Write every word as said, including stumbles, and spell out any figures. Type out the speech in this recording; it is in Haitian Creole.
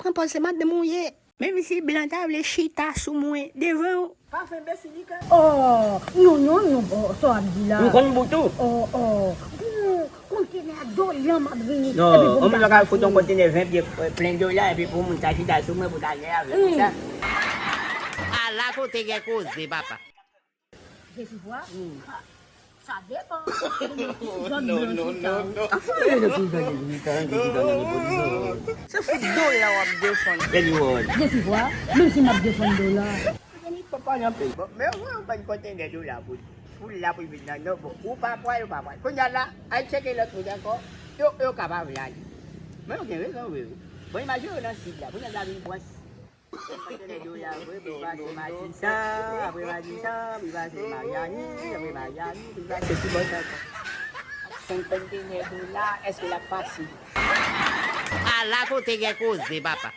Pran pòz se madanm ou ye. Menm si blan ta vle chita sou mwen devan w. Pa fè enbesil li kè. Oh, non, non, non, oh, sa w ap di la. M konn bout ou. Oh, oh. Bon, kontenè dola m ap vini. Non, yon moun ka fout yon kontenè ven pye, eh, plen dola, epi pou moun ta chita sou mwen pou ta gen avè m sa. Ala kote gen koze, papa. Jesifwa? Sa depan. Zòn blan chita. Afè yo nan ki zòn yo chita, nan ki zòn yo chita. Se fout dola w ap defann. Jesifwa, menm si m ap defann dola. Jennifer pa nan peyi. Bon, men ou wè yon bann kontenè dola pou, pou la pou vin nan non, bon, ou pa pral, ou pa pral. Kounye a la, al tcheke lòt moun ankò, yo, yo ka pa vle ale. Men yo gen rezon vre wi. Bon, imajine yo nan sid la, kounye a la vin pran kontenè dola vre, pou pase Matisan, apre Matisan, pou pase Mayani, apre Mayani, pou pase ki bò sa ankò? Senk kontenè dola, èske l ap fasil? Ala kote gen koze, papa.